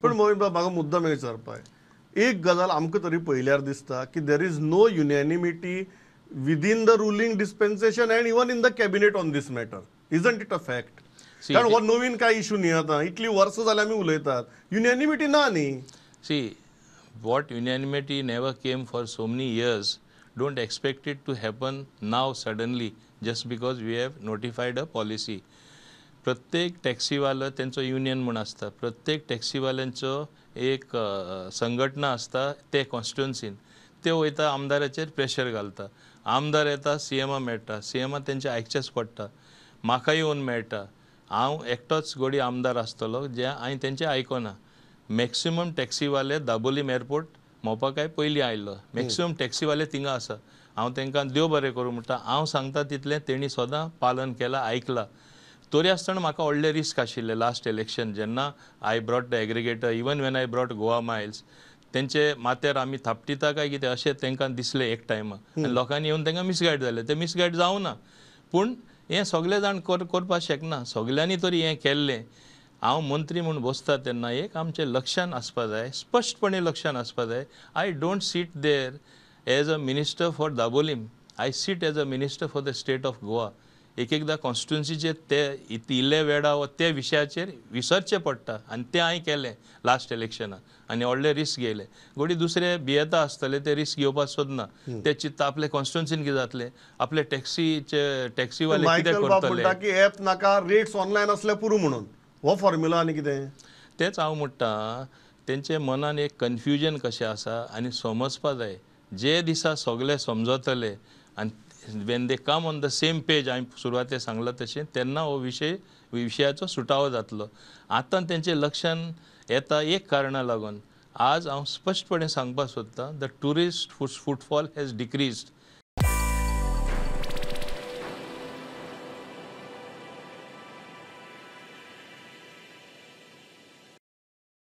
पण मोहीम बाब, म्हाका मुद्दाम विचारपाक एक गजाल आमकां तरी पळयल्यार दिसता की there is no unanimity within the ruling dispensation and even in the cabinet on this matter. Isn't it a fact? कारण हो नवीन काय इशू न्ही, आतां इतली वर्सां जाल्यार आमी उलयतात, युनॅनिमिटी ना न्ही. See, what unanimity never came for so many years, don't expect it to happen now suddenly just because we have notified a policy. प्रत्येक टॅक्सीवालो तेंचो युनियन म्हूण आसता, प्रत्येक टॅक्सीवाल्यांचो एक संघटना आसता, ते कॉन्स्टिट्युन्सीन ते वयता, आमदाराचेर प्रेशर घालता, आमदार येता, सीएमा मेळटा, सीएमा तेंचें आयकचेंच पडटा, म्हाका येवन मेळटा. हांव एकटोच गोडी आमदार आसतलो जे हांवें तेंचें आयकोना. मॅक्सिमम टॅक्सीवाले दाबोलीम एअरपोर्ट मोपा काय पयलीं आयिल्लो, मॅक्सिमम टॅक्सीवाले थिंगा आसा. हांव तांकां देव बरें करूं म्हणटा, हांव सांगता तितलें तेणी सदां पालन केलां, आयकलां. तरी आसतना म्हाका व्हडलें रिस्क आशिल्लें लास्ट इलेक्शन जेन्ना I brought the aggregator, even when I brought Goa Miles, तेंचे माथ्यार आमी थापटिता काय कितें अशें तांकां दिसलें एक टायमा, आनी लोकांनी येवन तांकां मिसगायड जालें. तें मिसगायड जावं ना, पूण हें सगळे जाण करपाक शकना, सगल्यांनी तरी हें केल्लें. हांव मंत्री म्हूण बसता तेन्ना एक आमचें लक्षान आसपा जाय, स्पश्टपणे लक्षान आसपा जाय, I don't sit there as a minister for Dabolim, I sit as a minister for the state of Goa. एक एकदां कॉन्स्टिट्युन्सीचे ते इल्ले वेळा वा ते विशयाचेर विसरचें पडटा, आनी तें हांवें केलें लास्ट इलेक्शनाक, आनी व्हडलें रिस्क घेयलें. गोडी दुसरे भियेता आसतले, ते रिस्क घेवपाक सोदना, ते चिंत्ता आपले कॉन्स्टिट्युन्सीन कितें जातलें, आपले टॅक्सीचे टॅक्सीवाले कितें करतले. म्हणटा की एप नाका, रेट्स ऑनलायन आसल्यार पुरो म्हणून हो फॉर्म्युला आनी कितें. तेच हांव म्हणटा, तेंचे मनान एक कन्फ्युजन कशें आसा आनी समजपा जाय. जे दिसा सगळे समजतले आनी when they come on the same page, हांवें सुरवाते सांगलां तशें, तेन्ना हो विशयाचो सुटावो जातलो. आतां तेंचे लक्षान येता एक कारणा लागून आज हांव स्पश्टपणे सांगपाक सोदतां, the tourist footfall has decreased.